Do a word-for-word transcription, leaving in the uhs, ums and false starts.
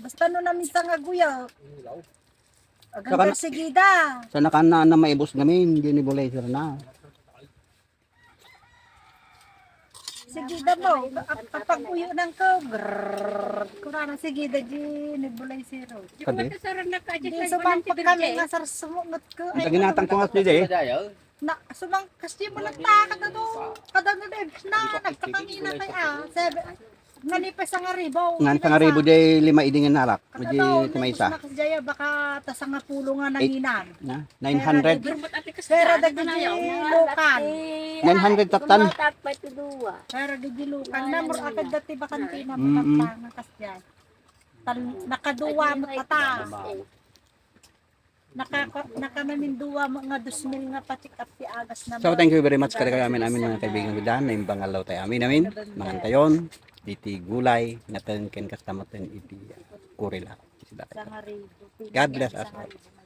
Basta no namin sa nga guya. Agan Saka na- ka sigida. Sa nakanaan na maibos namin, di ni Bulay sir na. Sigida mo, ap-, apag-uyo nang ko. Grrrr. Kurana sigida di ni Bulay sir. Kadi? Di sumangpag kami nga sarsumungot ko. Ang taginatang ko nga sila eh. Na, sumang-, kasi mo lang ta, kada do, kada do, Debs, na, nagkakangina kay, ah, seven, nganipay sangaribo. Ngan sangaribo di lima idi nga narak. Kada Madi do, ti maysa. Nagkusna kasi jaya, baka ta sangapulo nga Eight. Nanginan. Na, nine hundred. Pero dagiti lukan. Nine hundred tatan. Pero dagiti lukan, na, mur-, agad dati bakanti na Mm-mm. Mga tanga kasi jay. Tal-, nakaduwa mo tata. Nakaka-, nakanaminduwa mo nga dos mil nga pa-check up ti agas na So, mo. Thank you very much kadagiti amin, amin, mga kaibigan ko dyan. Naimbang adlaw tayo. Amin, amin. Mangan tayon. Diti gulay, nateng ken kasta maten iti, uh, kurila. Sangaribo. God bless us all. Sangaribo.